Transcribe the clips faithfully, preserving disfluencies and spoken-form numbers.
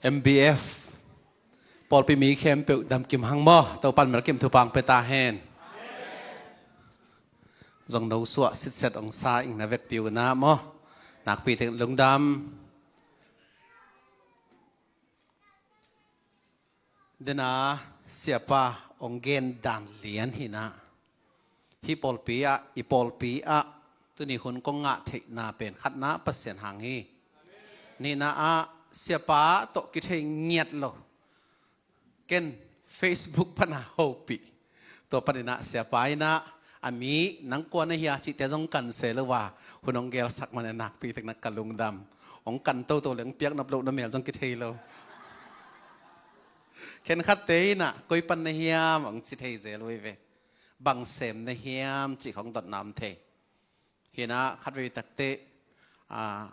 M B F pawlpi mi khempeuh damkim hang maw? Topan melkim thupha hong pia ta hen. Zong no suah sitset hong sa ing na vekpi un ah maw? Nakpi teng lungdam. Dena siapa hong gen dan lian hi na. Hih pawlpi ah, i pawlpi ah tuni hun kong ngah theihna pen khatna Pasian hang hi. Nihna ah siapa tawh kithei ngiat lo. Ken Facebook pana hopih. Tua panin ah siapa in ah a mi nang kua na hia cihte zong kan se lo a, hun hong gelsak man a nakpi tek na ka lungdam. Hong kan toto leng piak nop loh na mel zong kithei lo. Khenkhatte in ah koi pan na hiam hong ci thei zel uh hi ve. Bang sem na hiam cih khong dotna om thei. Hi na khatvei takte, a,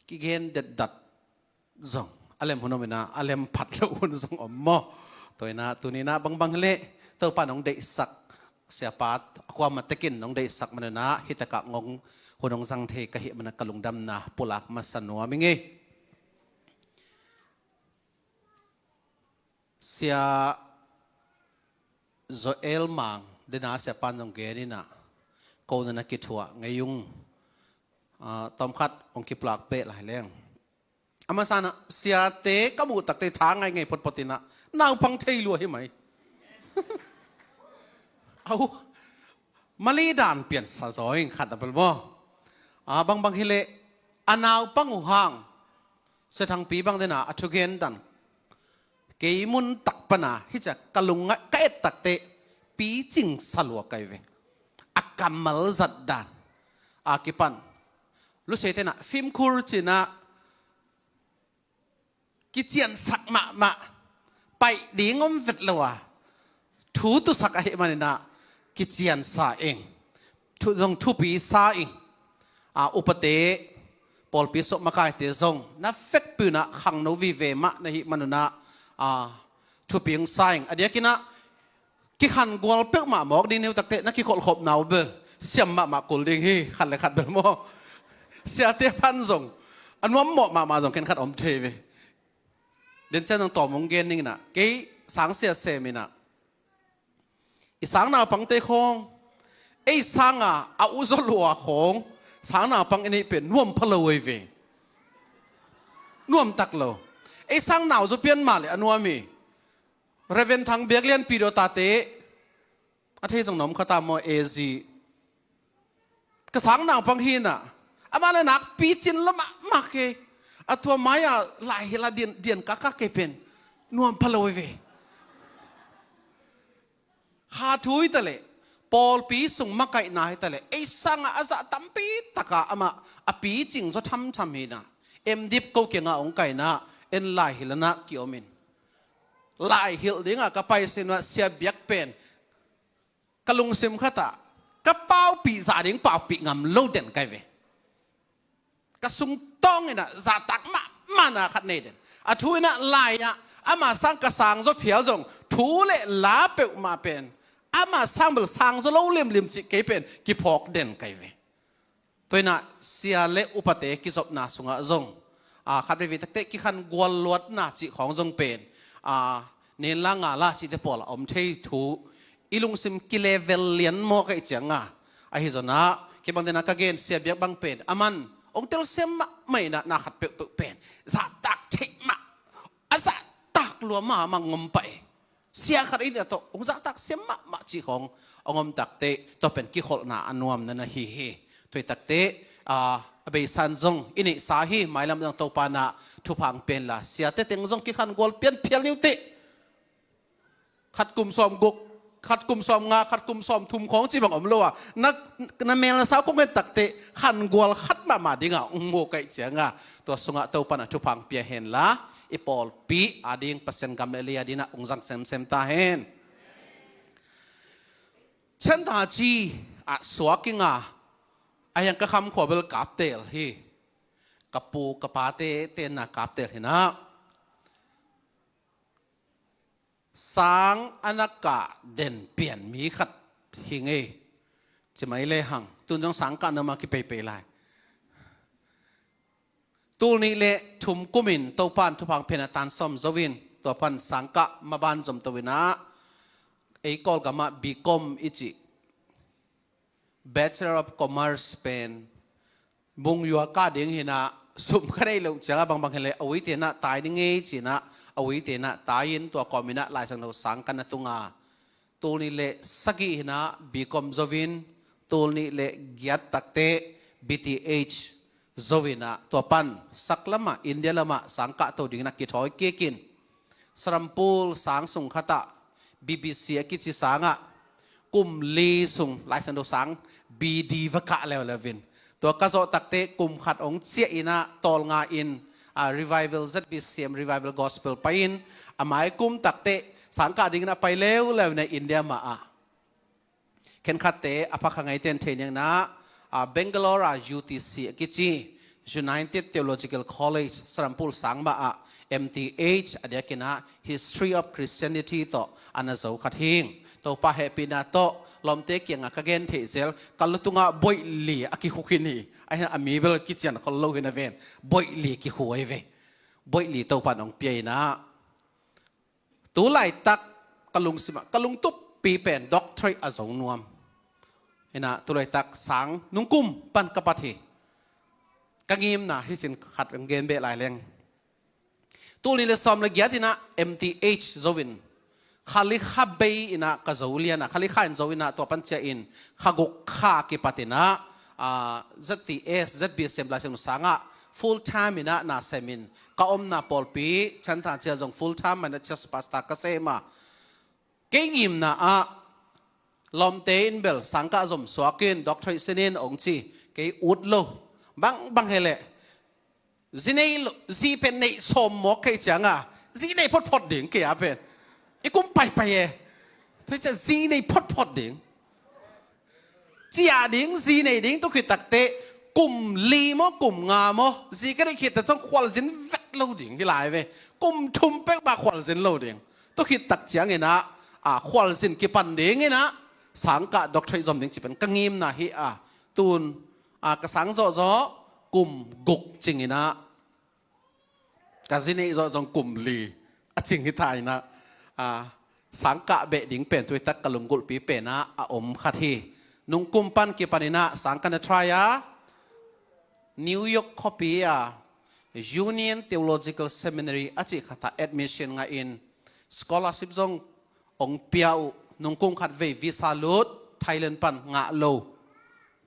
kigen detdat zong a lem hun om in ah a lem phat lo hun zong om maw? Tua in ah tuni in ah bangbang hi leh Topa nong deihsak siapa a kuamah tekin nong deihsak man in ah hi takah ngong hun hong zang thei ka hih man a ka lungdamna pulak masa nuam ing ei. Sia Joel Mang dena siapan zong gen in ah ko na na kithuah ngei ung. A, tawmkhat hong kiplak beh lai leng. A masa in ah siate ka muh takte tha ngai ngei photphot in ah naupang thei lua hi mai. Au, mali dan piansa zaw ing khat a bel maw? A, bangbang hi leh a naupang uh hang Sia Thangpi bang dena a thugen dan kei mun tak pana hi cia ka lung a ka et takte picing sa lua kai ve. A kammal zat dan a kipan Lusei tena fimkhur cina kiciansak mahmah, paih ding om vet lo a thu tusak ahih man in ah kiciansa ing. Thu zong thupi sa ing. A, upate, pawlpi sawh makaite zong na vekpi un ah khangno vive mah na hih man un ah, a, thupi hong sa ing. A diakin ah kikhan gual peuhmah mawk ding ni uh takte na kikholhkhop na uh bel siam mahmah kul ding hi, khat le khat bel maw? Siate pan zong a nuam mawh mahmah zong khenkhat om thei ve. Den cian zong tawm hong gen ning in ah kei sang sia sem in ah i sang naupangte khawng ei sanga a uzaw lua khawng sang naupang i neih pen nuam pha lo ei ve. Nuam tak lo. Ei sang nauzaw pian mah le a nuam hi. Reverend Thang Biak Lian Pi Daw tate a thei zong na om kha ta maw, A Z? Ka sang naupang hi in ah amah le nakpi cin lo mahmah kei. A tua mai-a laihilh a dian, dian kakak kei pen nuam pha lo ei ve. Kha thu hi ta leh, pawlpi sung makaihna hi ta leh, ei sanga a zah tampi taka amah a picing zaw thamtham hi in ah, M Div ko kiangah hong kaihna en laihilh in ah kiom in. Laihilh dingah ka pai sin uh ah Sia Biak pen ka lungsim khatah ka paupih zah ding paupih ngam lo den kai ve. Ka sungtawng in ah zahtak mahmahna khat nei den. A thu in ah lai-ah ama sang ka sang zaw phial zong thu le la peuhmah pen ama sang bel sang zaw lo limlim cih kei pen kiphawk den kai ve. Tua in ah sia le upate kizopna sungah zong, a, khat veivei takte kikhan gual luatna cih khawng zong pen, a, nen la nga la cihte pawl a om thei thu i lungsim kilevel lian maw ka hih cianga. Ahi zongin ah kei bang dena ka gen Sia Biak bang pen a man hong telsiam mahmah in ah na khat peuhpeuh pen zahtak theih mah, a zahtak lua mahmah ngom pah e. Sia khat in a tawh hong zahtak siam mahmah cih khawng hong om takte tua pen kikholhna a nuamna na hi hi. Tua takte, a, a beisa in zong i neihsa hi. Mailam zong Topa na thupha hong pia inla siate teng zong kikhan gual pian phial ni uh teh. Khat kum sawm guk, khat kum sawm nga, khat kum sawm thum khawng ci bang om lo a, na, na mel na sau kong et takte khan gual khat mahmah dinga hong mu ka hih cianga tua sungah Topa na thupha hong pia henla i pawlpi ading Pasian gam le lei adingin ah hong zang semsem ta hen. Chin tha ci ah suak ing a, a hiang ka kham khua bel Kaptel hi. Ka pu ka pate tenna Kaptel hi na. Sang a na kah den pian mi khat hi ngei. Ci mai le hang, tun zong sang kah na ma kipeipei lai. Tul nih le thum kumin Topan thupha hong pia-in ah tan sawm zo in, tua pan sangkah maban zomto in ah, ei Kawlgam ah B Com i cih Bachelor of Commerce pen bung yua kah ding hi-in ah, sum ka neih loh ciangah bangbang hi leh a uite in ah tai ding ei ci-in ah, a uite in ah tai-in, tua kawm in ah Lai Siangtho sang ka na tung a, tul nih le sagih hi-in ah B Com zo in, tul nih le giat takteh B Th zo in ah, tua pan saklam ah, India lam ah sangkah to dingin ah kithawi kik in, Sarampul sang sung khat ah, B B C a kici sang ah kum li sung Lai Siangtho sang B D va kah leuleu in, tua ka zawh takteh kum khat hong ciah in ah, tawlnga in, a, Revival, Z B C M Revival Gospel pai-in, a mai kum takteh sangkah dingin ah pai leuleu in ah, India mah ah. Khenkhatte a pha kha ngeite in thei ni-in ah, a, Bangalore a U T C a kici, United Theological College, Sarampul sang mah ah M Th, a diakin ah History of Christianity tawh a na zo khat hi ing. Topa hehpihna tawh lawmte kiangah ka gen theih zel, ka lu tungah boih li a kikhu khin hi. Ahi hang a mi bel kician khol lo hi-in ah ven, boih li kikhu ahi ve. Boih li Topan hong pia in ah, tu laitak ka lungsim ah ka lungtup pi pen doctorate a zo nuam. Hi-in ah tu laitak sang nungkum pan ka pat hi. Ka ngimna hi cin khat hong gen beh lai leng. Tul nih le sawm le giat in ah M Th zo in, kha li kha bei in ah ka zo lian a, kha li kha in zo in ah, tua pan ciah in kha guk kha kipat in ah, a, Z T S, Z B S M Lai Siangtho sang ah full time in ah na sem in, ka omna pawlpi Chinatown ciah zong full time mah in ah church pastor ka sem a. Kei ngimna ah lawmte in bel sangkah zom suak in, doctorate sin in hong ci, kei ut lo. Bangbang hi leh zi nei lo, zi pen neih sawm mawk kei ciangah, zi nei photphot ding kei a pen. I kum paipai e. Tua ciah zi nei photphot ding. Ciah ding, zi nei ding, tua khit takteh kum li maw, kum nga maw, zi ka neih khit teh zong khualzin vet lo ding hi lai ve. Kum thum pek mah khualzin lo ding. Tua khit tak ciangin ah, a, khualzin kipan dingin ah, sangkah doctorate zom ding cih pen ka ngimna hi a. Tun, a, ka sang zawhzawh kum guk cingin ah, ka zi neih zawh zong kum li a cing hi ta in ah, a, sangkah beh ding pen tu laitak ka lunggulhpi pen ah a om khat hi. Nungkum pan kipan in ah sang ka na try a, New York khuapi a Union Theological Seminary a cih khat ah admission ngah in, scholarship zong hong pia uh. Nungkum khat vei visa lut, Thailand pan ngah lo.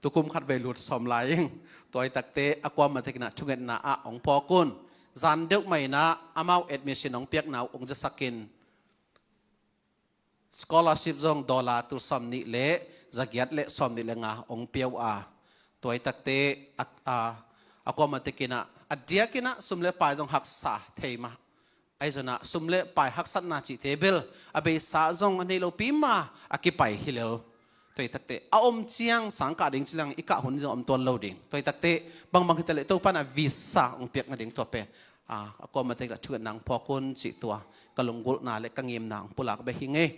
Tukum khat vei lut sawm lai ing. Tua hi takteh a kuamah tekin ah thungetna ah hong phawk un. Zan deuh mah in ah amau admission hong piakna uh hong zasak in, scholarship zong dollar tul sawm nih le za giat le sawm nih le nga hong pia uh a. Tua hi takteh a, a, a kuamah tekin ah a diakin ah sum le pai zong haksa thei mah. Ahi zongin ah sum le pai haksatna cihte bel a beisa zong a nei lopi mah a kipai hi lel. Tua hi takteh a om ciang sangkah ding ci leng i kah hun zong om tuan lo ding. Tua hi takteh bangbang hi ta leh Topa in ah visa hong piak nading tua pen, a, a kuamah tekin ah thungetna hong phawk un cih tua ka lunggulhna le ka ngimna hong pulak beh hi ing ei.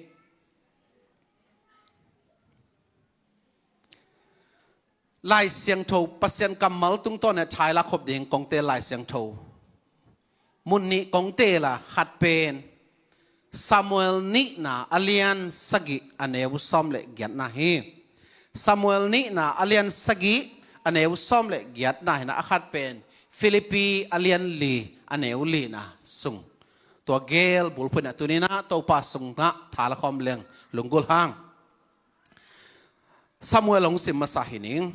Lai Siangtho, Pasian kammal tungtawn in ah thaila khop ding kong teel Lai Siangtho mun nih kong teel a, khat pen Samuel nihna a lian sagih a neu sawm le giatna hi. Samuel nihna a lian sagih a neu sawm le giatna hi-in ah, a khat pen Philippi a lian li a neu lina sung. Tua gel bulphuh in ah tuni-in ah Topa sungah tha la khawm leng lunggulh hang. Samuel hong sim masa hi ning.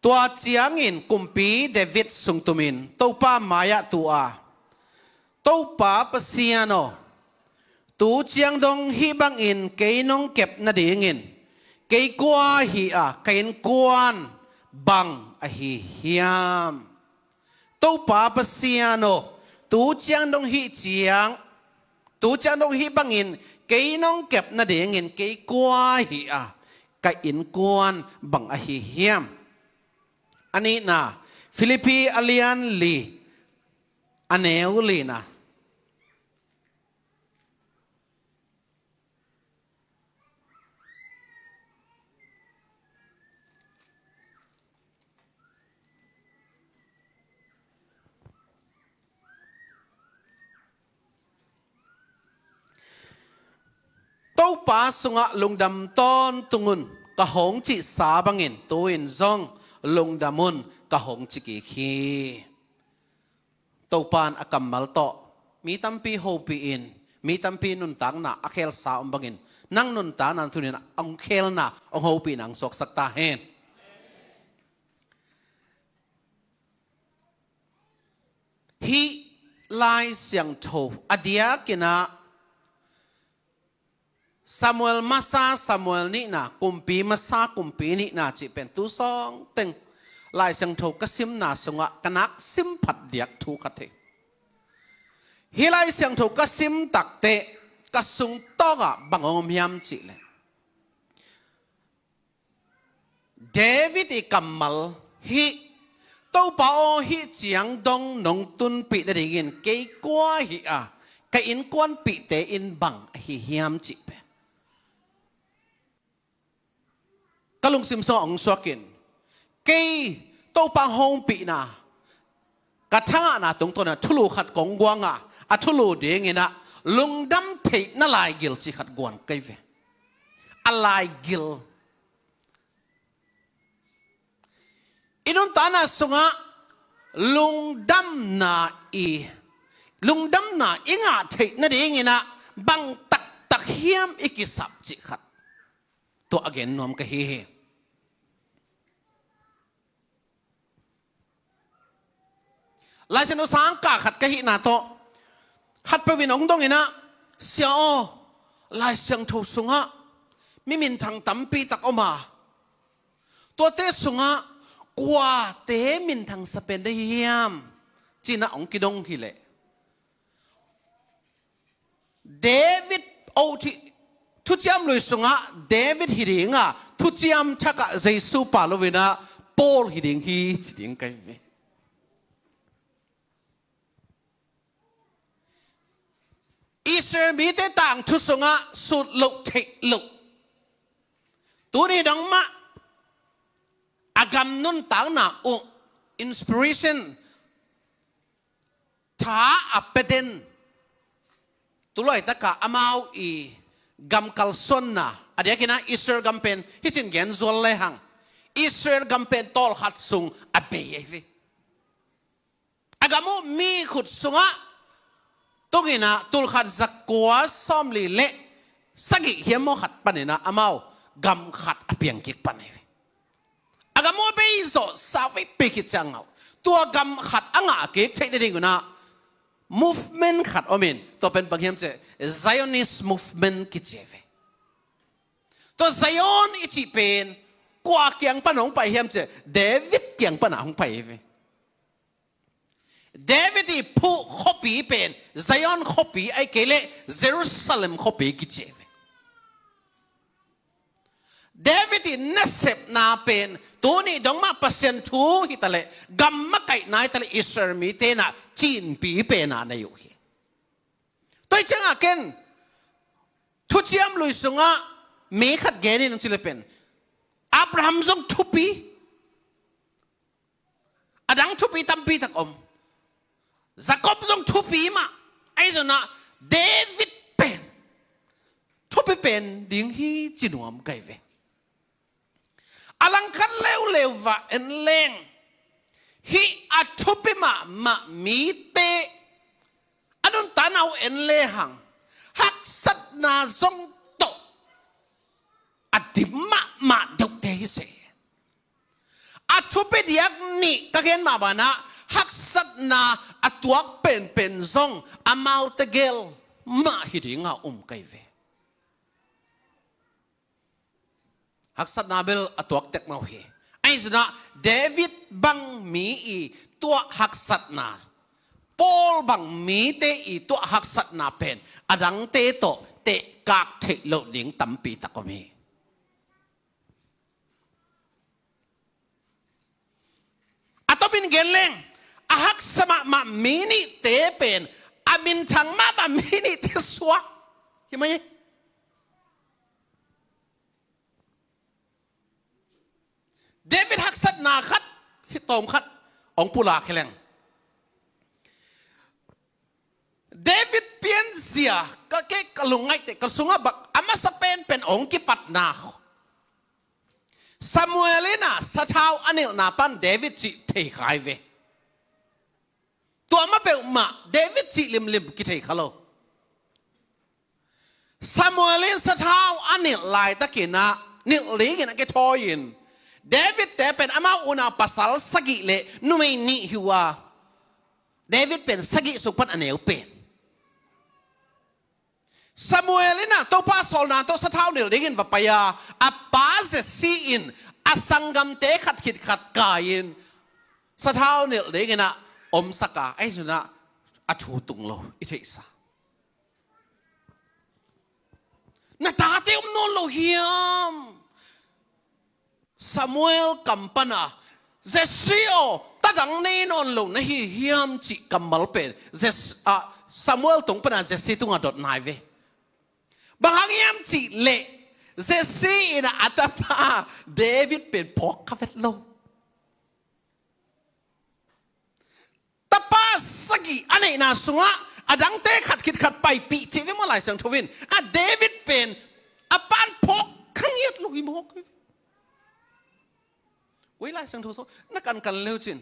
Tua ciangin kumpi David sung tumin Topa mai-ah tu a, Topa Pasian aw, tu ciang dong hih bangin kei nong kep nadingin kei kua hi a, ka innkuan bang ahi hiam? Topa Pasian aw, tu ciang dong hih ciang, tu ciang dong hih bangin kei nong kep nadingin kei kua hi a, ka innkuan bang ahi hiam? A nihna, Philippi a lian li, a neu lina. Pa sungah lungdam tawntung un, ka hong cihsa bangin tu-in zong lungdam un, ka hong ci kik hi. Topa in a kammal tawh mi tampi hopih in, mi tampi nuntakna a khelsa om bangin, nang nuntakna tuni-in a hong khelna, hong hopihna hong suaksak ta hen. Hih Lai Siangtho a diakin ah Samuel masa, Samuel nihna, Kumpi masa, Kumpi nihna cih pen tu sawng teng Lai Siangtho ka simna sungah ka nak sim phat diak thu khat hi. Hih Lai Siangtho ka sim takteh ka sungtawngah bang hong om hiam cih leh, David ii kammal hih, Topa aw, hih ciang dong nong tunpih nadingin kei kua hi a, ka innkuanpihte in bang ahi hiam cih pen ka lungsim sungah hong suakin, kei Topa hong hopihna, ka thangahna tungtawnin thulu khat kong guang a, a thulu dingin ah lungdam theihna laigil cih khat guan ka hi ve. A laigil. I nuntakna sungah lungdamna i, lungdamna i ngah theih nadingin ah bang taktak hiam i kisap cih khat tua a gen nuam ka hi hi. Lai Siangtho sang kah khat ka hihna tawh khatpeuh in hong dongin ah, "Sia aw, Lai Siangtho sungah mi minthang tampi tak om a, tuate sungah kuate minthang sa pen na hi hiam?" ci-in ah hong kidong hi leh, David, o, thi-, Thuciam Lui sungah David hi ding a, Thuciam Thak ah Jesu pha lo-in ah Paul hi ding hi ci ding ka hi ve. Israel mite tangthu sungah sut loh theih loh, tuni dong mah a gam nuntakna uh inspiration, tha a pia den, tu laitak a amau i gam kalsuanna, a diakin ah Israel gam pen, hih ci-in gen zual lehang, Israel gam pen tawlkhat sung a bei ahi ve. A gam uh mi khut sungah tungin ah tulkhat zakua sawmli le sagih hiam maw khat panin ah amau gam khat a piang kik pan ahi ve. A gam uh a bei zawh sa veipi khit ciang a, tua gam khat a ngah kik theih nadingun ah movement khat om in, tua pen bang hiam cih leh Zionist movement kici ahi ve. Tua Zion i cih pen kua kiang pan hong pai hiam cih leh David kiang pan ah hong pai ahi ve. David ii phuh khuapi pen Zion khuapi ahih kei leh Jerusalem khuapi kici ahi ve. David ii nasepna pen tuni dong mah Pasian thu hi ta leh, gam makaihna hi ta leh Israel mite in ah cinpi pen a nei uh hi. Tua hi ciangah ken Thuciam Lui sungah mi khat gen in hong ci leh pen, Abraham zong thupi, a dang thupi tampi tak om. Jacob zong thupi mah. Ahi zongin ah David pen thupi pen ding hi ci nuam ka hi ve. A langkhat leuleu va en leng, hih a thupi mahmah mite a nuntakna uh en lehang, haksatna zong tawh a dim mahmah deuhte hi se. A thupi diak nih ka gen mah banah, haksatna a tuak penpen zong amaute gel mah hi ding a um ka hi ve. Haksatna bel a tuak tek mah uh hi. Ahi zongin ah David bang mi ii tuah haksatna, Paul bang mite ii tuah haksatna pen a dangte tawh tehkak theih loh ding tampi tak om hi. A tomin gen leng, a haksa mahmah mi nihte pen a minthang mahmah mi nihte suak hi mai. David haksatna khat, hi tawm khat hong pulak hi leng. David pianzia ka Kei ka lungngaihte ka sungah bak a masa penpen hong kipatna, Samuel in ah sathau a nilhna pan David cih thei khai ve. Tua mah peuhmah David cih limlim kithei kha lo. Samuel in sathau a nilh laitakin ah, nilh dingin a kithawi-in, David te pen amau unau pasal sagih le numei nih hi uh a, David pen sagih sung pan a neu pen. Samuel in ah Topa sawlna tawh sathau nilh dingin va pai a, a pa Jesse in a sanggamte khat khit khat kai-in sathau nilh dingin ah omsak a, ahi zongin ah a thu tung lo i theihsa. Na tate om nawn lo hiam? Samuel kam pana, Jesse aw, ta dang nei nawn lo na hi hiam cih kammal pen Jesse, ah, Samuel tung pana Jesse tungah dot nai ve. Bang hang hiam cih leh Jesse in ah a tapa David pen phawk kha vet lo. Tapa sagih a neihna sungah a dangte khat khit khat paipih cih ve maw, Lai Siangtho in. A David pen a pan phawk kha ngiat lo hi mawk hi. Ui, Lai Siangtho sung na kankan leu cin,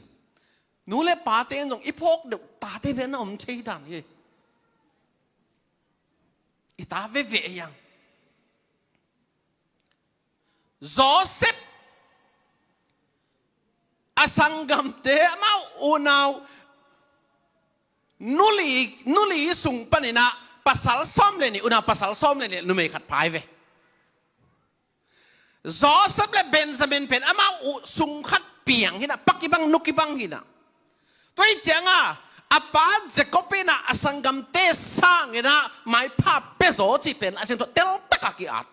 nu le pate in zong i phawk deuh tate pen na om thei dan hi. I ta veve yang. Joseph a sanggamte, amau unau nuli, nuli sung panin ah pasal sawm le nih, unau pasal sawm le nih, numei khat pha hi ve. Joseph le Benjamin pen amau uh sung khat piang hi-in ah, pak kibang, nu kibang hi-in ah. Tua hi ciangin a pa Jacob in ah a sanggamte sangin ah maipha pia zaw cih pen a cin tua teltak a ki-at.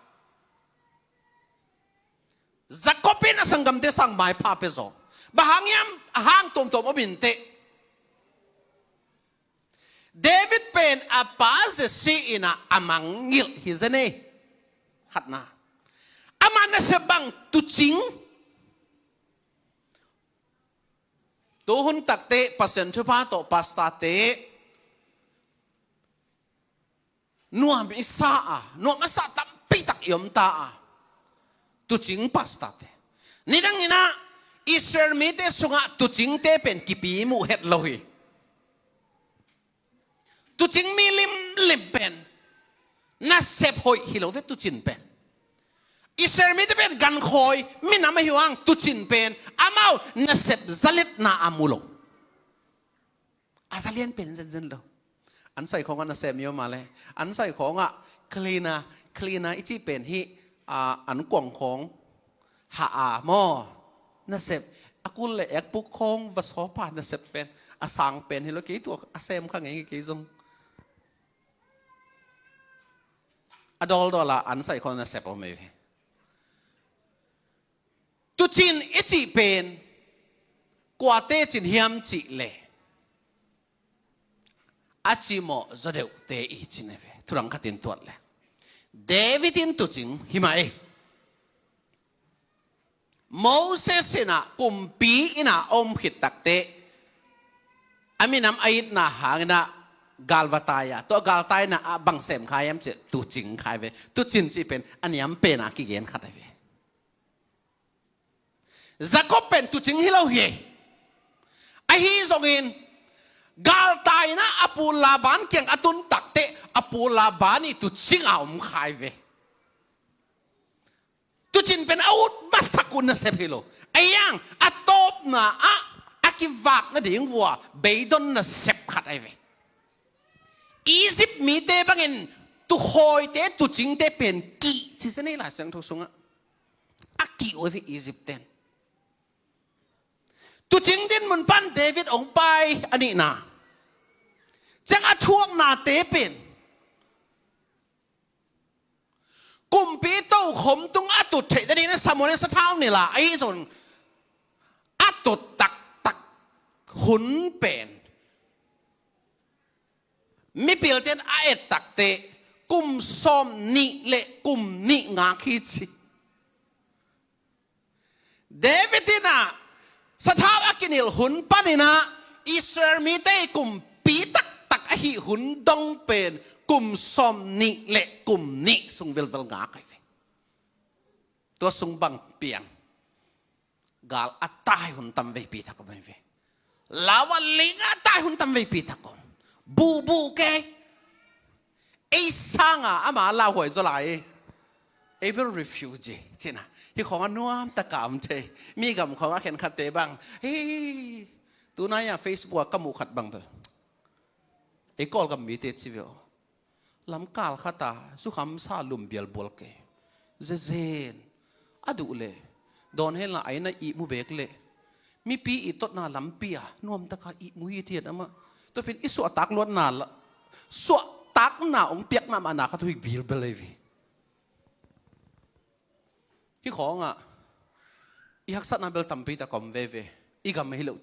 Jacob in a sanggamte sang maipha pia zaw. Bang hang hiam? A hang tuamtuam om inteh. David pen a pa Jesse in ah a mangngilh hi zen ei. Khatna, amah nasep bang tuucing. Tuhun takteh Pasian thupha tawh pastorte nuam i sa a, nuam a sa tampitak i om ta a, tuucing pastorte. Nidangin ah Israel mite sungah tuucingte pen kipi muh het lo hi. Tuucing mi limlim pen nasep hoih hi lo ve, tuucin pen. Israel mite pen gankhawi minam ahi uh hang, tuucin pen amau nasep zaliatna a mu lo. A zalian pen zenzen lo. An sai khawngah nasep mi om a leh, an sai khawngah cleaner, cleaner i cih pen hih, a, an kuang khawng hah a maw, nasep, a kul le ekpuk khawng va sawp a nasep pen a sang pen hi lo. Kei tua a sem kha ngei, kei zong a dawldawl a an sai khawng nasep om ei ve. Tuucin i cih pen kuate cin hiam cih leh a cimawh zaw deuhte i cin hi ve. Thudang khatin tuat leh David in tuucing hi mah ei. Moses in ah kumpi in ah a om khit takteh a minam a itna hangin ah gal va tai a, tua galtaina ah bang sem kha hiam cih leh tuucing kha hi ve. Tuucin cih pen a niam pen a kigen khat hi ve. Jacob pen tuucing hi lo hi. Ahi zongin galtaina a pu Laban kiang a tun takteh a pu Laban i tuucing a om kha hi ve. Tuucin pen a ut masak uh nasep hi lo. Ahi hang a tawpna ah a kivak nading vua beidon nasep khat ahi ve. Egypt mite bangin tuukhawite, tuucingte pen kih ci se nei Lai Siangtho sungah. A kih uh ahi ve Egypt ten. Tuucing dinmun pan David hong pai a nihna ciang a thuaknate pen kumpi tokhom tung a tut theih nading in Samuel in sathau nilh a, ahi zong a tut taktak hun pen mipilten a et takteh kum sawm nih le kum nih ngak hi ci. David in ah sathau a kinilh hun panin ah Israel mite kumpi taktak a khih hun dong pen kum sawm nih le kum nih sung velvel ngak ahi ve. Tua sung bang piang? Gal a tai hun tam veipi tak om ahi ve. Lau a ling a tai hun tam veipi tak om. Bubu ke. Ei sanga ama lauhuai zaw lai. Ei bel refugee cina. Hih khawng a nuam taka om thei. Mi gam khawng a khenkhatte bang, hei, tunai a Facebook a ka muh khat bang bel, ei Kawlgam mite ci ve aw. Lamkal khata zukhamsa lumbial bual ke. Zezen a duh le dawn henla, a inn a ihmu bek le mipi ihtotna lampi a nuamtaka ihmu hithiat amah. Tua pen i suahtak luatna la, suahtakna hong piak mahmahna khat uh hi bilbel ei ve. Hih khawngah i haksatna bel tampi tak om veve. I gam hi lo,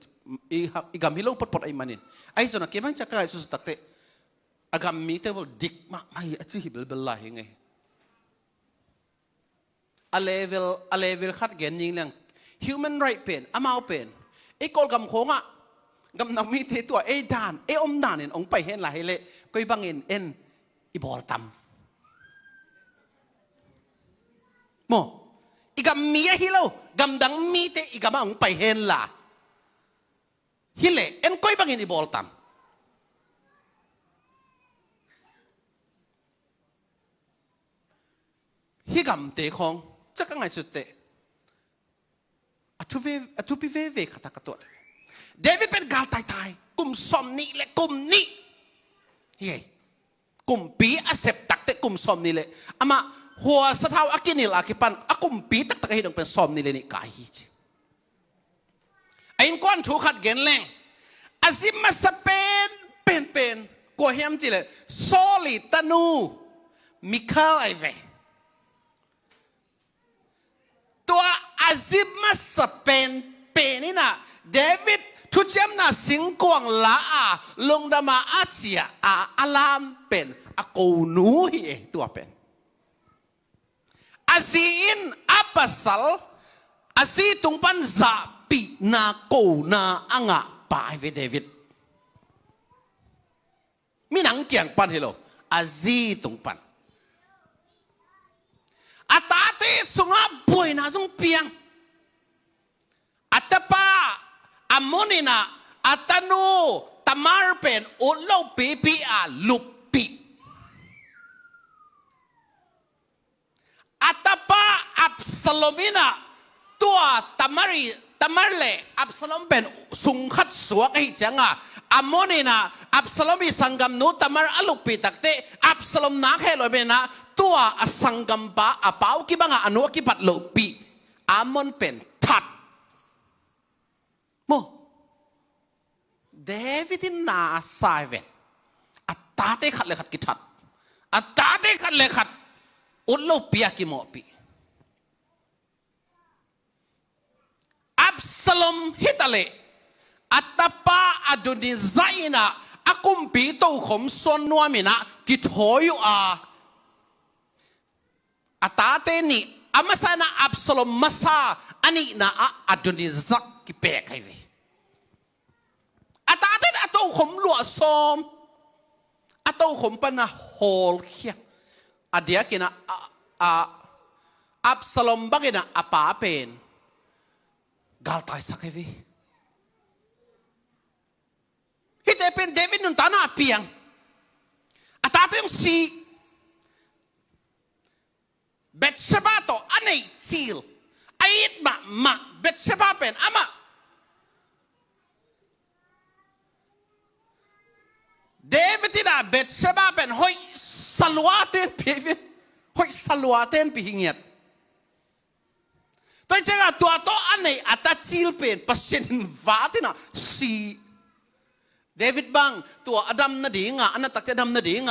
i ha-, i gam hi lo potpot ahih manin. Ahi zongin a kei bang ciang ka ngaihsutsak teh, a gam mite bel dik mahmah hi a ci hi bilbel lai hi ngei. A level, a level khat gen ning leng, human right pen, amau pen, ei Kawlgam khawngah gamdang mite tua ei dan, ei omdan in hong pai henla hi leh, koi bangin en i bawl tam? Maw, i gam mi ahi lo, gamdang mite i gamah hong pai henla hi leh en koi bangin i bawl tam? Hih gamte khawng ciang ka ngaihsut teh, a thu ve, a thupi veve khat a ka tuah. David pen gal taitai, kum sawm nih le kum nih. Hi ei. Kumpi a sep tak teh kum sawm nih le, amah huasa thau a kinil a kipan a kumpi taktak ahi dong pen sawm nih le nih kai hi ci. A innkuan thu khat gen leng, a zi masa pen, pen, pen kua hiam cih leh Saul i tanu Mikhal ahi ve. Tua a zi masa pen, pen in ah David thuciamna singkuang la a, lungdam a a ciah a, a lam pen a konu hi e, tua pen. A zi in a pasal, a zi tung pan zahpihna kona a ngah pa ahi ve David. Minam kiang pan hi lo, a zi tung pan. A tate sungah buaina zong piang. A tapa Amnon in ah a tanu Tamar pen ut lopipi a luppih. A tapa Absalom in ah tua Tamar i, Tamar le Absalom pen sung khat suak ahih ciangin, Amnon in ah Absalom i sanggamnu Tamar a luppih tak teh, Absalom nak heh lo ahih manin ah tua a sanggampa a pau kibang a, a nu a kibat lohpih Amnon pen that. Maw, David in na a sa hi ven. A tate khat le khat kithat. A tate khat le khat ut lopi a kimawhpih. Absalom hi ta leh, a tapa Adonijah in ah a kumpi tokhom suan nuam in ah kithawi uh a, a tate nih, a masa in ah Absalom masa, a nihna ah Adonijah kipek ahi ve. A tate in a tokhom luah sawm, a tokhom pan a hawlkhia. A diakin ah, a, a, Absalom bangin ah a pa pen galtaisak ahi ve. Hihte pen David nuntakna a piang. A tate hong si. Bathsheba tawh a neih cil, a it mahmah Bathsheba pen amah. David in ah Bathsheba pen hoih salua tenpih, hoih salua tenpih hi ngiat. Tua hi ciangin tua tawh a neih a ta cil pen Pasian in vat in ah si. David bang tua a dam nadingin, a na tak teh a dam nadingin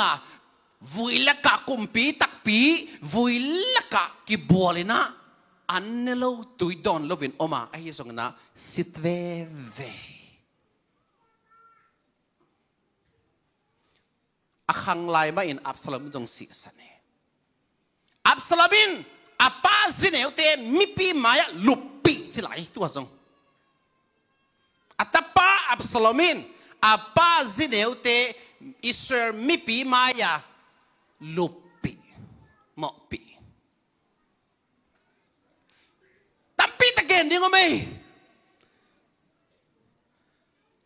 vui lakah, kumpi takpi vui lakah kibual in ah, an ne lo, tui dawn loin om a, ahi zongin ah sit veve. A khang lai mahin Absalom zong sihsan hi. Absalom in a pa zineute mipi mai-ah luppih ci lai, tua zong. A tapa Absalom in a pa zineute Israel mipi mai-ah luppih, mawhpih. Tampi tak gen ding om ei.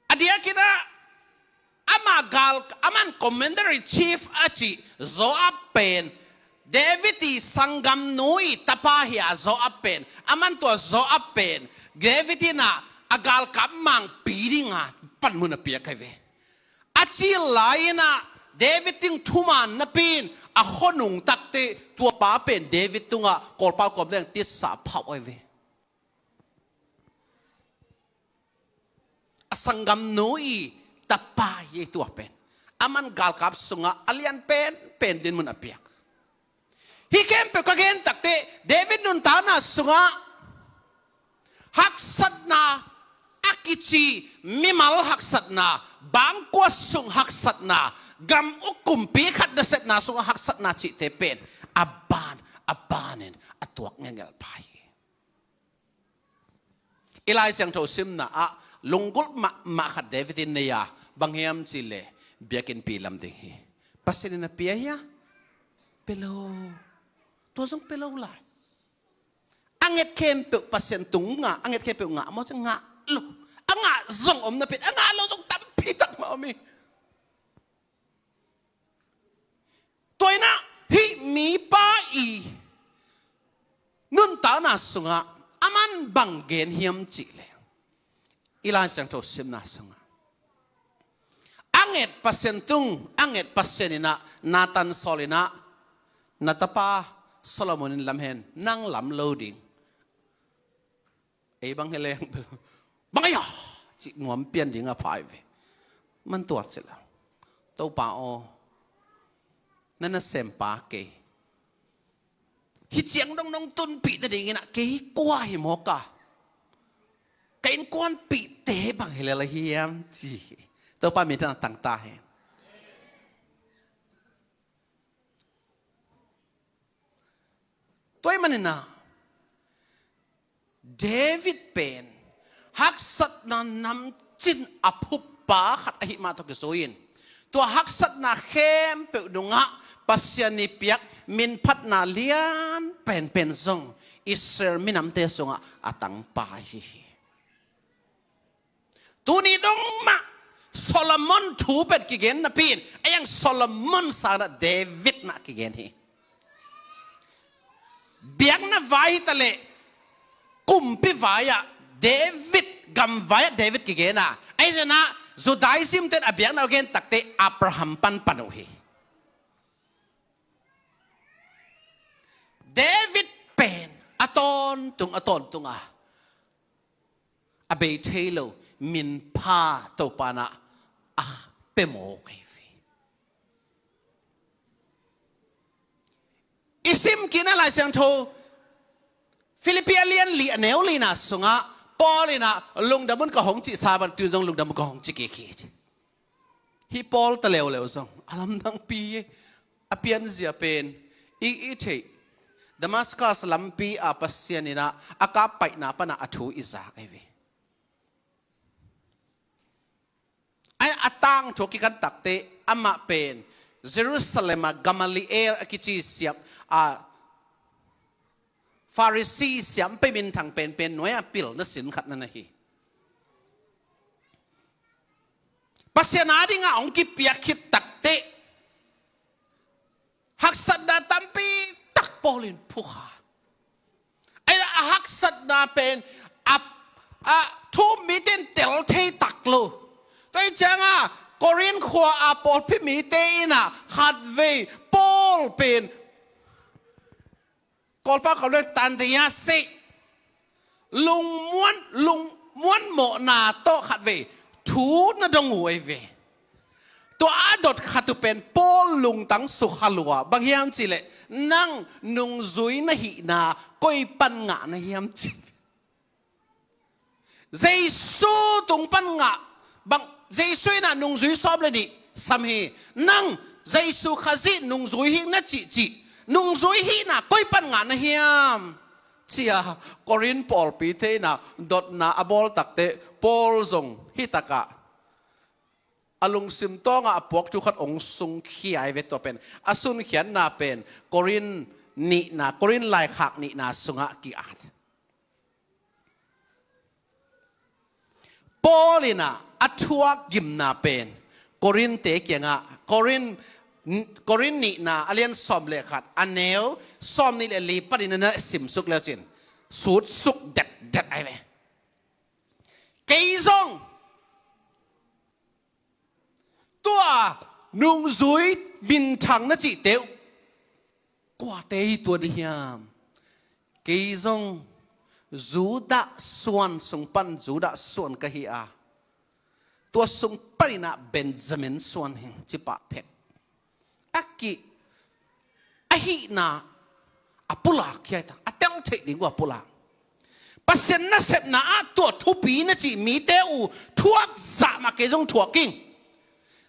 A diakin ah, ama gal, aman commander in chief a cih Joab pen, David i sanggamnu i tapa hi a Joab pen, aman tua Joab pen David in ah a galkap mangpi dinga panmun a piak ahi ve. A cil lai-in ah David teng thuman napi-in a khua nungtakte tua pa pen David tungah kawlpau kawm deng titsa phauh ahi ve. A sanggamnu i tapa hi tua pen. Aman galkap sungah a lian penpen dinmun a piak. Hih khempeuh ka gen takte, David nuntakna sungah haksatna a kici, mimal haksatna, bangkua sung haksatna, gam uk kumpi khat nasepna sungah haksatna cihte pen a ban a banin a tuak ngelngel pa hi. I Lai Siangtho simna ah lunggulh mahmah khat David in nei a, bang hiam cihleh biakinnpi lam ding hi. Pasian in a pia hia? Pia lo. Tua zong pia lo lai. A nget khempeuh Pasian tung ngah, a nget khempeuh ngah maw, ci ngah lo. A ngah zong om napi-in a ngah lo zong tampi tak mah om hi. Tua in ah hih mipa i nuntakna sungah aman bang gen hiam cihleh, i Lai Siangtho simna sungah a nget Pasian tung, a nget Pasian in ah Nathan sawl in ah, na tapa Solomon in lam hen, nang lam lo ding. Ei bang hi leng bel, bang ahi a, cih nuam pian ding a pha hi ve. Man tua cih la, Topa aw, na nasempa kei, hih ciang dong nong tunpih nadingin ah kei kua hi mawk a, ka innkuanpihte bang hi lel a hiam, ci hi. Topa minthanna tang ta hen. Tua ahih manin ah David pen haksatna namcin a phuppa khat ahih mah tawh kizui-in, tua haksatna khempeuh nungah Pasian i piak minphatna lian penpen zong Israel minamte sungah a tangpa ahi hi. Tuni dong mah Solomon thu pen kigen napi-in, a iang Solomon sangin ah David mah kigen hi. Biakna vai hi taleh kumpi vai-ah David, gam vai-ah David kigen a, ahi zongin ah Judaism ten a biakna a gen takte Abraham panpan uh hi. David pen a tawntung a tawntung a a bei thei lo minpha Topa in ah a pia mawk hi ve. I sim kik na Lai Siangtho Philippi a lian li a neu lina sungah Paul in ah lungdam un ka hong cihsa bang, tu-in zong lungdam un ka hong ci kik hi. Hih Paul ta leuleu zong a lamdangpi hi. A pianzia pen i, i theih Damascus lampi a Pasian in ah a kap paihna panah a thu i zak ahi ve. A, a tangthu a kikan takte amah pen Jerusalem a Gamaliel a kici siam a Pharisee siampi minthang penpen nuai-ah pilna sin khat na na hi. Pasian adingah hong kipiak khit takte haksatna tampi tak Paul in phukha. Ahi a haksatna pen a, a thu-um mite in tel thei tak lo. Tua hi ciangah Korin khua a pawlpi mite in ah khatvei Paul pen Kawlpau kawlrek tan ding a si. Lungmuan, lungmuan mawhna tawh khatvei thu na dong uh ahi ve. Tua a dot khat uh pen Paul lungtang sukha lua. Bang hiam cihleh, nang nungzui na hihna koi pan ngah na hiam ci. Jesu tung pan ngah bang, Jesu in ah nungzui sawm le nih sam hi. Nang Jesu Khazih nungzui hing na cihcih, nungzui hihna koi pan ngah na hiam? Ci-a Korin pawlpite in ah dotna a bawl takte Paul zong hih takah A lungsim tawngah a puak thu khat hong sungkhia hi ve, tua pen a sunkhiatna pen Korin nihna, Korin laikhak nihna sungah ki-at. Paul in ah a thuak gimna pen Korinte kiangah, Korin, Korin nihna a lian sawm le khat, a neu sawm nih le li panin na simsuk leucin sutsuk detdet ahi ve. Kei zong tua nungzui minthang na cihte uh kuate hi tua ding hiam? Kei zong Judah suan sung pan Judah suan ka hi a, tua sung panin ah Benjamin suan hi ci pah phek. A ki, a hihna a pulak hi a, a tel theih ding uh a pulak. Pasian nasepna ah tua thupi na cih mite uh thuak zah mah kei zong thuak ing.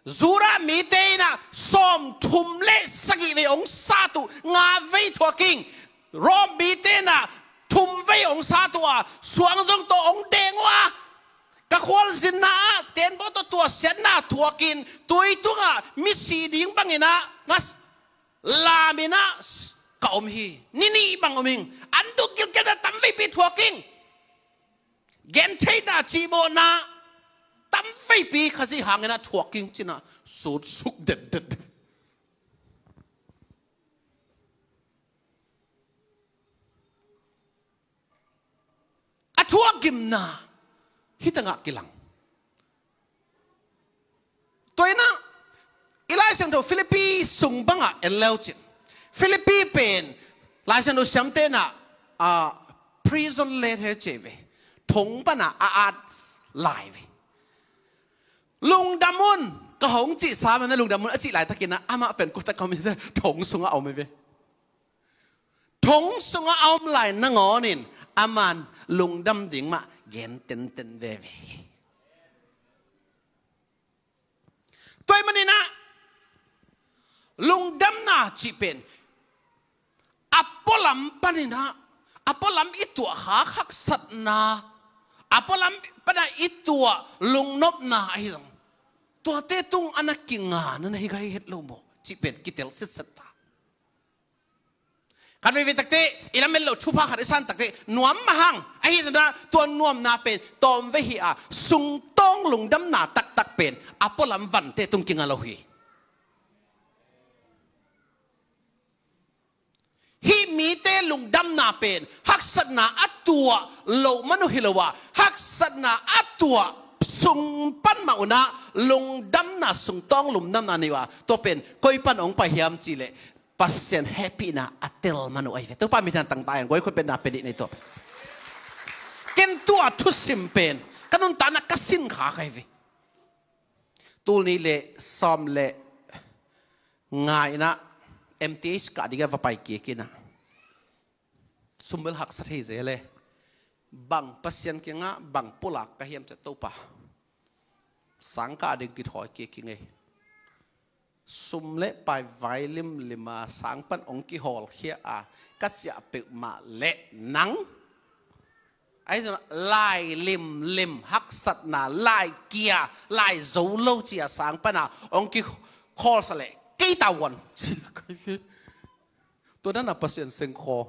Judah mite in ah sawmthum le sagih vei hong sat uh nga vei thuak ing. Rom mite in ah thum vei hong sat uh a, suang zong tawh hong deng uh a, ka khualzinna ah tenbaw tawh tuahsiatna thuakin tui tungah misi ding bangin ah ngas lamin ah ka om hi. Ni nih bang om ing. An duk gilkialna tam veipi thuak ing. Gentheihna, cimawhna tam veipi Khazih hangin ah thuak ing ci-in ah sutsuk detdet. A thuak gimna hi tangah kilang. Tua in ah i Lai Siangtho Philippi sung bangah en leucin, Philippi pen Lai Siangtho siamte in ah, ah, prison letter ci ve, thong panah a at lai ve. Lungdam un, ka hong cihsa mah na lungdam un a cih laitakin ah amah pen kua tak a om hi, thong sungah a om hi ve. Thong sungah a om lai nangawnin aman lungdam ding mah gen tenten veve hi. Tua ahih manin ah lungdamna cih pen a pualam panin ah, a pualam i tuah khak haksatna, a pualam panah i tuah lungnopna ahi zong, tuate tung a na kinga na na hi gai het lo maw cih pen kitel sitset ta. Khat veivei takte i lamet loh thupha khat i san takte nuam mah hang, ahi zongin ah tua nuamna pen tawmvei hi a, sungtawng lungdamna taktak pen a pualam vante tung kinga lo hi. Hih mite lungdamna pen haksatna a tuah loh man uh hi lo a, haksatna a tuah sung pan mah un ah lungdamna, sungtawng lungdamna nei uh a, tua pen koi pan hong pai hiam cih leh Pasian hehpihna a tel man uh ahi ve. Topa min thang tangtak hen, guai khut pen na pia dih ni tua pen. Ken tua thusim pen ka nuntakna ka sin kha ka hi ve. Tul nih le sawm le nga in ah M T H kah ding a va pai kik in ah, sum bel haksat hi zel e. Bang Pasian kiangah bang pulak ka hiam cih leh Topa, sangkah ding kithawi kik ing ei. Sum le pai vai limlim a sang pan hong kihawlkhia a ka ciah peuhmah leh nang, ahi zongin ah lai limlim, haksatna, lai kia, lai zo lo ci a sang pan a hong kikhawlsak leh kei tavuan ci ka hi. Tua dan a Pasian sengkhaw,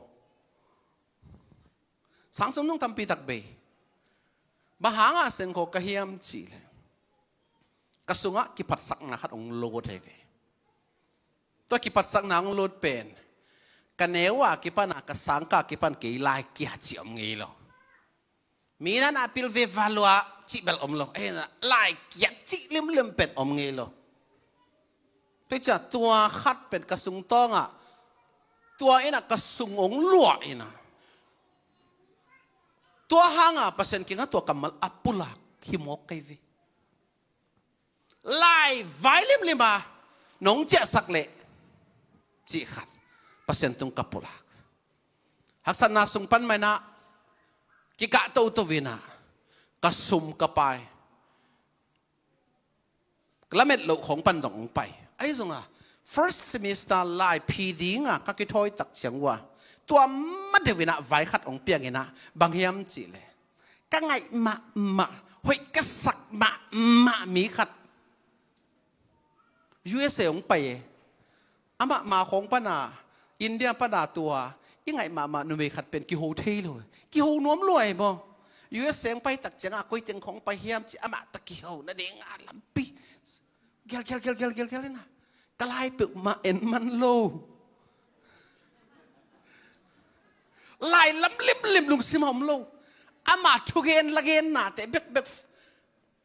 sang sum nung tampi tak bei. Bang hangah sengkhaw ka hiam cih leh ka sungah kiphatsakna khat hong lut hi ve. Tua kiphatsakna hong lut pen ka neu a kipan a, ka sangkah kipan kei lai kia cih om ngei lo. Mi na na pil ve va lua cih bel om lo. Eh, lai kia cih limlim pen om ngei lo. Tua ciang tua khat pen ka sungtawngah, tua in ah ka sung hong luah in ah, tua hangah Pasian kiangah tua kammal a pulak hi mawk ka hi ve. Lai vai limlim a nong ciahsak leh cih khat Pasian tung ka pulak. Haksatna sung pan mah in ah kikah toto in ah ka sum ka pai, ka lamet loh khawng pan zong hong pai. Ahi zongin ah first semester lai phi ding a ka kithawi tak ciang uh a, tua ma deuh in ah vai khat hong piang in ah, bang hiam cih leh ka ngaih mahmah, hoih ka sak mahmah mi khat U S A hong pai e. Amah ma khawng pana, India pana tua i ngaih mahmah numei khat pen kiho thei lo e. Kiho nuam lua e maw. U S A hong pai tak ciangah koi teng khawng pai hiam ci amah ta kiho nading a lampi. Gel gel gel gel gel gel ina. Ka lai peuhmah en man lo. Lai lam limlim lungsim a om lo. Ama thugen lagennate bekbek.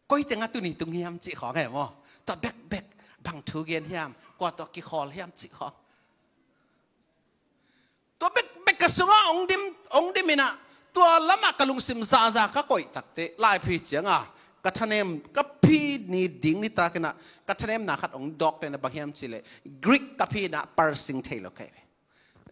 Koi tengah tuni tung hiam cih khawng e maw. Tua bekbek bang thugen hiam, kua tua kikhawl hiam cih khawng. Tua bekbek ka sungah hong dim, hong dim inah, tua lamah ka lungsim zaza ka koih takte, laiphi cianga ka thanem, ka phi ni ding nitak inah ka thanemna khat hong dawk tena bang hiam cihleh, Greek ka phi inah parsing thei lo ka hi ve.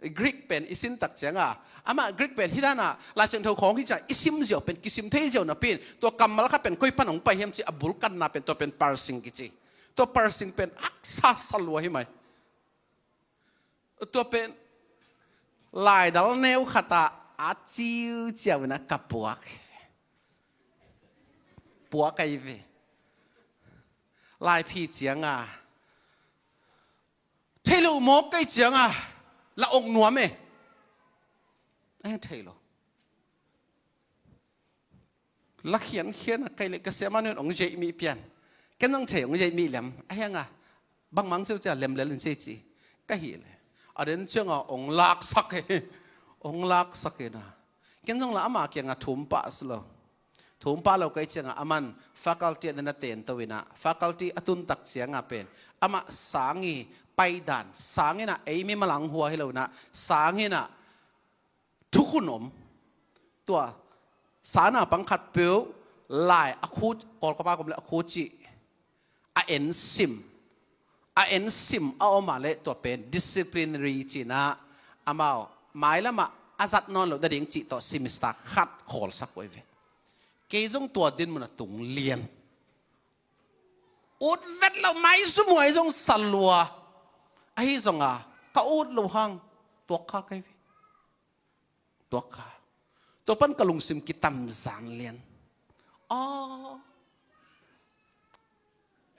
Greek pen i sin tak cianga, amah Greek pen hi dana, Lai Siangtho khawng hi ciang i sim ziau pen kisim thei ziau napi in, tua kammal khat pen koi pan hong pai hiam cih a bul kanna pen tua pen parsing kici. Tua parsing pen haksa sa lua hi mai. Tua pen laidal neu khatah a ciuciau inah ka puak. Puak ahi ve. Laiphi cianga thei lo mawk kei cianga la ong nuam e. Ahi thei lo. La khiankhian a kai le ka siama nun ong zeih mi pian. Ken ong thei ong zeih mi lem. Ahi anga bangmang seucia lemlel in sei ci. Ka hi le. A den cianga ong laksak e. Ong laksak e na. Ken zong la ama kianga thum pah si lo. Thum pah lo kei cianga aman faculty a dena ten to ina. Faculty a tun tak cianga pen. Ama sangi paidan. Sangina ei mi malang hua hi lo ina. Sangina thukhun om. Tua sana pang khat peuh lai a khu, Kawlkapa kom le a khu cih a en sim. A en sim a om a le tua pen disciplinary cina amau mailamah a zat nawn lo dading cih tawh semester khat khawlsak uh hi ve. Kei zong tua din mun a tung lian. Ut vet lo mai sumuai zong salua. Ahi zonga ka ut lo hang tuak kha kai ve. Tuak kha. Tua pan ka lungsim kitam zan lian. Aw.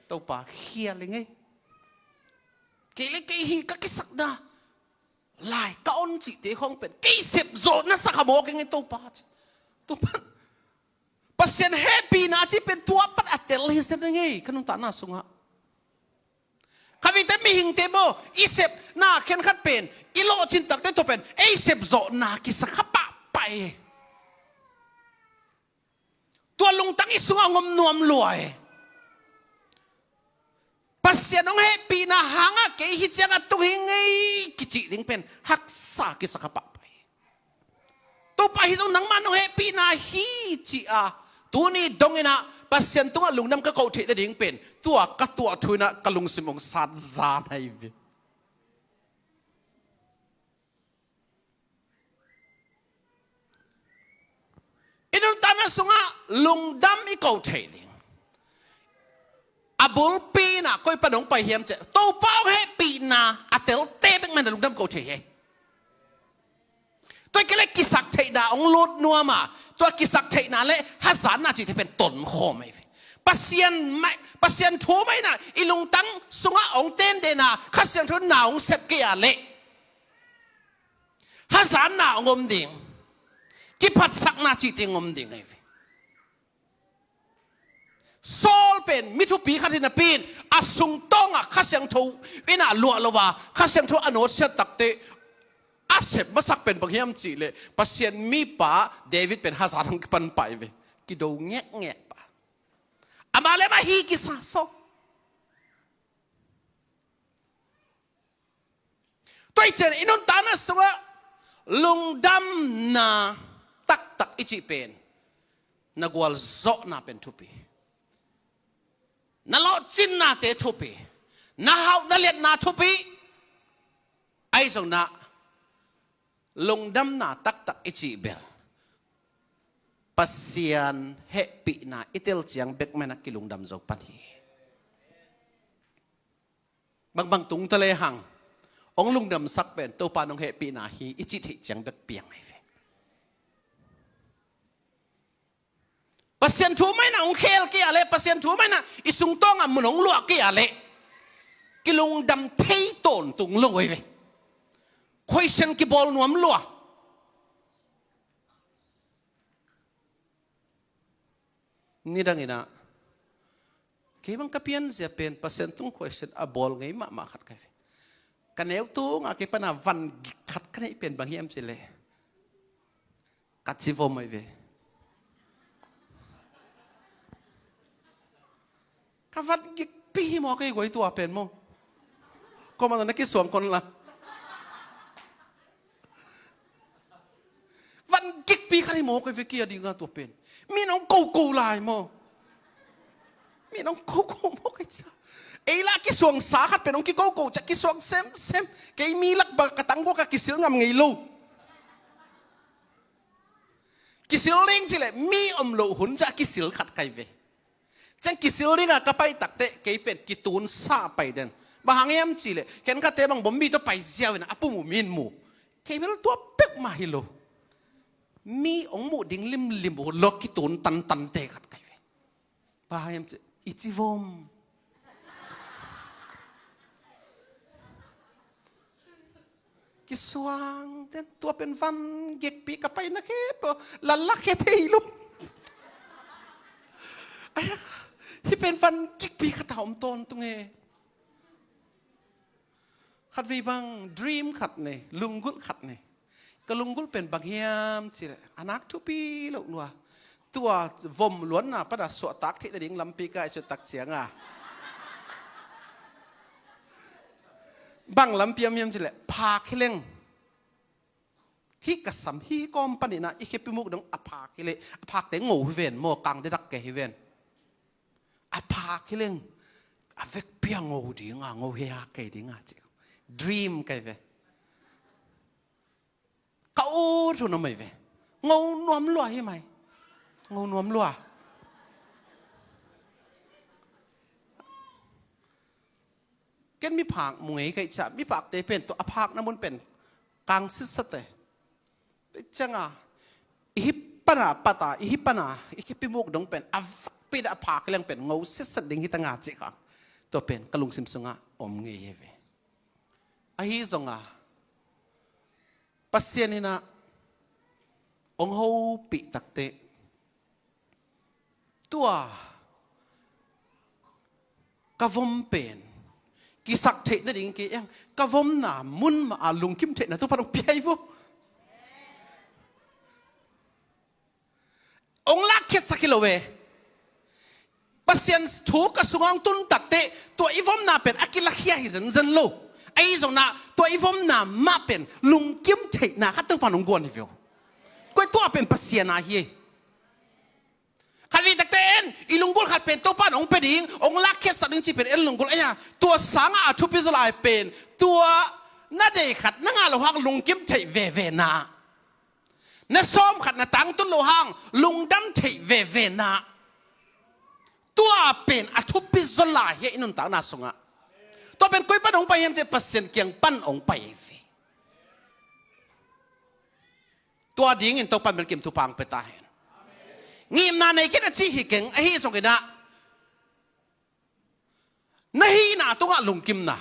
Topa khial i ngei. Kei le kei hi ka kisakna. Lai ka on cihte khawng pen kei sep zawh na sak a mawk i ngei Topa. Tua pan Pasian hehpihna cih pen tua pan a tel hi zen i ngei ka nuntakna sungah. Khatvei te mihingte maw, i sepna khenkhat pen i lawhcin takte tua pen ei sepzawhna kisa kha pahpah e. Tua lungtang i sungah hong om nuam lua e. Pasian hong hehpihna hangah kei hi ciangah tung hi ngei kicih ding pen haksa kisa kha pahpah e. Topa hi zong nangmah nong hehpihna hi ci-a tuni dong inah Pasian tungah lungdam ka koh theih nading pen tua ka tuah thu inah ka lungsim hong sat zan ahi ve. I nuntakna sungah lungdam i koh theih ding a bulpi inah koi pan hong pai hiam ciah Topa hong hehpihna a telte bek man a lungdam koh thei hi. Tua i kei le kisak theihna hong lut nuam a, tua kisak theihna le hazatna cihte pen tonkhawm ahi ve. Pasian mai, Pasian thu mai inah i lungtang sungah hong tendena Kha Siangtho na hong sep kei a le hazatna hong om ding, kiphatsakna cihte hong om ding ahi ve. Saul pen mi thupi khat hi napi in a sungtawngah Kha Siangtho inah luah lo a Kha Siangtho a nawtsiat takte a sep masak pen bang hiam cihleh Pasian mipa David pen hazat hong kipan pah hi ve. Kido ngekngek pah. Amah le amah hi kisa saw. Tua i cian i nuntakna sungah lungdamna taktak i cih pen na gualzawhna pen thupi, na lawhcinnate thupi, na hauh na liatna thupi. Ahi zongna lungdamna taktak i cih bel Pasian hehpihna i tel ciang bek mena kilungdam zo pan hi. Bangbang tungta le hang hong lungdamsak pen Topa nong hehpihna hi i cih theih ciang bek piang ahi ve. Pasian thu maina hong khel kei a le Pasian thu maina i sungtawngah mun hong luah kei a le Kilungdam thei tawntung lo ei ve. Question kibawl nuam lua. Nidang inah kei bang ka pianzia pen Pasian tung question a bawl ngei mahmah khat ka hi ve. Ka neu tunga kei pana van gik khat ka neih pen bang hiam cileh, ka civom ahi ve. Ka van gikpi hi maw, kei guai tua pen maw? Koma na kisuang kon la. Van gikpi khat hi maw, kei ve, kei a dinga tua pen. Mi nong koko lai maw? Mi nong koko maw, kei ca. Ei la kisuang sa khat pen nong kikoko ca, kisuang semsem. Kei mi lak bang ka tang bawk a kisil ngam ngei lo. Kisil ding cileh mi om loh hun ca kisil khat ka hi ve. Ciang kisil dinga ka pai takteh kei pen kitunsa pai den. Bang hang hiam cileh, khenkhatte bang bombi tawh pai ziau inah a pum uh min mu. Kei bel tua peuhmah hi lo. Mi hong muh ding limlim uh lo kitun tantante khat ka hi ve. Bang hang hiam cileh, i civom. Kisuang ten tua pen van gikpi ka paina khempeuh lallak khe thei lo. Aia, hih pen van gikpi khat a om tawntung e. Khatvei bang dream khat nei, lunggulh khat nei. Ka lunggulh pen bang hiam cileh, a nak thupi loh lua. Tua vom luanna pana suahtak theih nading lampi ka i suahtak cianga, bang lampi om hiam cileh, phak hi leng. Hih ka sam hih kawm paninah i khepi muk dong a phak hi leh, a phakte ngo hi ven maw, kang dedak kei hi ven. A phak hi leng a vekpi a ngo dinga, ngo hia kei dinga ci. Dream kei ve. Ka ut hun om ei ve. Ngo nuam lua hi mai. Ngo nuam lua. Ken miphak mu ngei ka hih ciah, miphakte pen tua a phakna mun pen kang sitsat e. Cianga i hih pana pata, i hih pana i khepi muk dong pen a vakpi dah a phak leng pen ngo sitsat ding hi tanga cih kha. Tua pen ka lungsim sungah om ngei hi ve. Ahi zonga Pasian inah hong hopih takteh tua ka vom pen kisak theih nading kei eng, ka vomna mun mah a lungkim theihna Topa hong pia hi vo. Hong lakkhiatsak hi lo ve. Pasian thu ka sungah hong tun takteh tua i vomna pen a kilakhia hi zenzen lo. Ahi zongin ah tua i vomna mah pen lungkim theihna khat Topa hong guan hi ve uh. Koi tua pen Pasian a hi. Khat vei takteh en, i lunggulh khat pen Topa in hong pia ding, hong lakkhiatsak ding cih pen en lunggulh. Aia, tua sangah a thupi zaw lai pen tua na deih khat na ngah loh hang lungkim theih vevena, na sawm khat na tangtun loh hang lungdam theih vevena, tua pen a thupi zaw lai hi a i nuntakna sungah. Tua pen koi pan hong pai hiam cih Pasian kiang pan hong pai hi ve. Tua dingin Topa in bel kim thupha hong pia ta hen. Ngimna nei kei na cih hi keng, ahi zongin ah na hihna tungah lungkimna,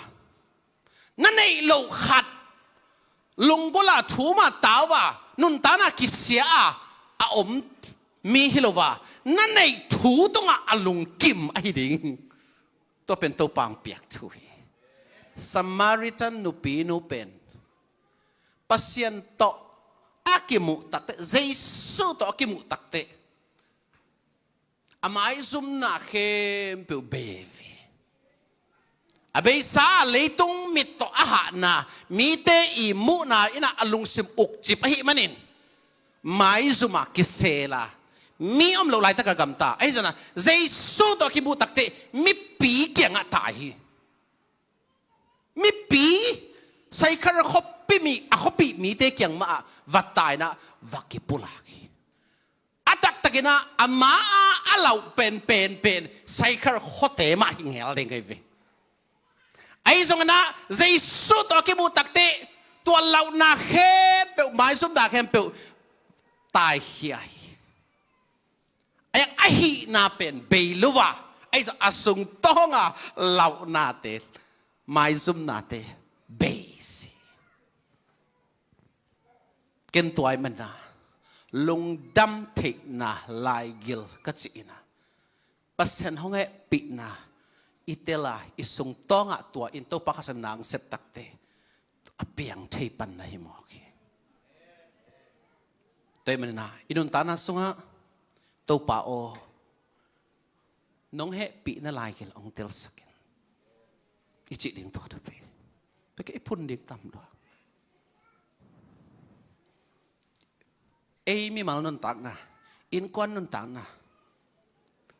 na neih loh khat lunggulh a, thum a, tau a, nuntakna kisia a a om mi hi lo a, na neih thu tungah a lungkim ahi ding. Tua pen Topa hong piak thu hi. Samaritan nupinu pen Pasian tawh a kimuh takteh, Jesu tawh a kimuh takteh, a maizumna khempeuh bei ve. A beisa leitung mit tawh a hahna, mite i muhna in ah a lungsim ukcip ahih manin maizum ah kisel a, mi om loh laitak a gamta. Ahi zongin ah Jesu tawh a kimuh takteh mipi kiangah tai hi. Mipi, Saikhar khuapi mi, a khuapi mite kiang mah ah va tai in ah va kipulak hi. A taktakin ah ama a a lauh penpen pen Saikhar khuate mah hi ngel ding ahi ve. Ahi zongin ah Jesu tawh a kimuh takteh tua lauhna khempeuh, maizumna khempeuh taikhia hi. Ahi zong a hihna pen bei lo a, ahi zong a sungtawng a lauhnate maizumnate bei si. Ken tua ahih manin ah lungdam theihna laigil ka cih in ah Pasian hong hehpihna i tel a, i sungtawng ah tua in Topa Kha Siangtho in na hong sep takte a piang thei pan na hi mawk hi. Tua ahih manin ah i nuntakna sungah Topa aw, nong hehpihna laigil hong telsak in, i cih ding tawh thupi. Bek i phun ding tam lua. Ei mimal nuntakna, innkuan nuntakna,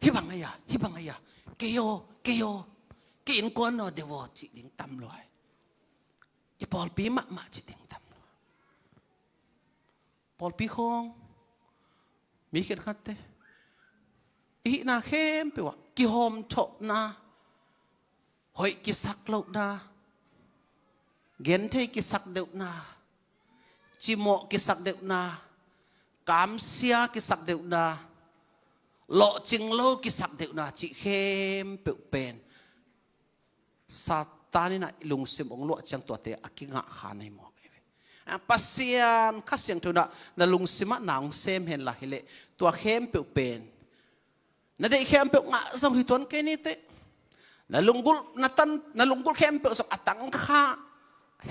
hih bang a hi a, hih bang a hi a, kei aw, kei aw, kei innkuan aw, deuh aw cih ding tam lua hi. I pawlpi mahmah cih ding tam lua. Pawlpi khawng, mi khenkhatte i hihna khempeuh ah kihawmthawhna, hoih kisak lohna, genthei kisak deuhna, cimawh kisak deuhna, kamsia kisak deuhna, lawhcing lo kisak deuhna cih khempeuh pen Satan in ah i lungsim hong luah ciang tuate a kingah kha na hi mawk hi ve. A, Pasian Kha Siangtho in ah na lungsim ah na hong sem hen la hi leh, tua khempeuh pen na deih khempeuh ngah zong hi tuan kei ni teh. Na lunggulh, na tan, na lunggulh khempeuh zong a tang kha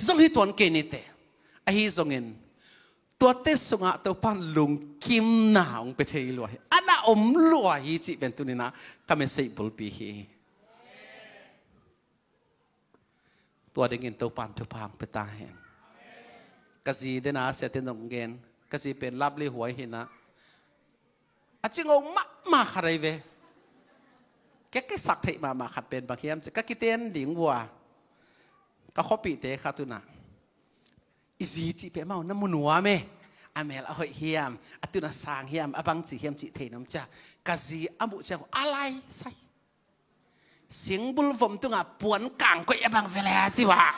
zong hi tuan kei ni teh. Ahi zongin tuate sungah Topa in lungkimna hong pia thei lua hi. A na om lua hi cih pen tuni-in ah ka message bulpi hi. Tua dingin Topa in thupha hong pia ta hen. Ka zi den a siate in hong gen, ka zi pen lovely huai hi-in ah, a cingo mahmah khat ahi ve. Ka kisak theih mahmah khat pen bang hiam cih leh, ka kiten ding uh a, ka khuapihte khat un ah, i zi cih pen amau na mu nuam e, a mel a hoih hiam, a tun a sang hiam, a bangci hiam cih thei nuam ci a, ka zi a muh ciang a lai sai. Singbul vom tungah puan kang koih a bang vele a ci uh a.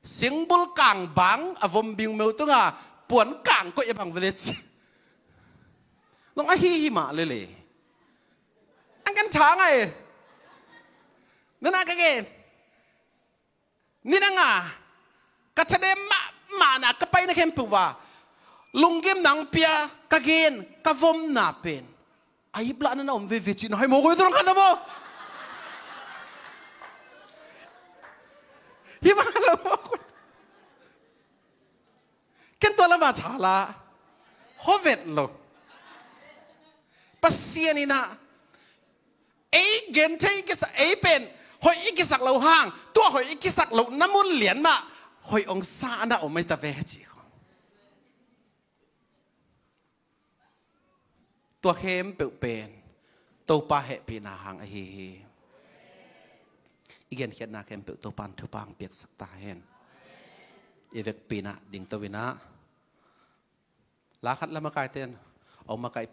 Singbul kang bang a vom bingmeu tungah puan kang koih a bang vele ci. Long ahi hi mah lele. Ang kan tha ngai. Nana ka gen. Nidang a ka thadem mahmah na ka paina khempeuh ah lunggimna hong pia ka gen, ka vomna pen a iplahna na om veve cihna hi mawk uh hi, tua dong khat na maw. Hi mah na maw. Ken tua lamah tha la, hovet lo. Pasian in ah ei genthei i kisak, ei pen hoih i kisak loh hang, tua hoih i kisak lohna mun lian mah hoih hong sa a na om ahi ta ve ci. Tua khempeuh pen Topa hehpihna hang ahi hi. I genkhiatna khempeuh Topa in thupha hong piaksak ta hen. I vekpi-in ah dingto-in ah, la khat la makaite in hong makaih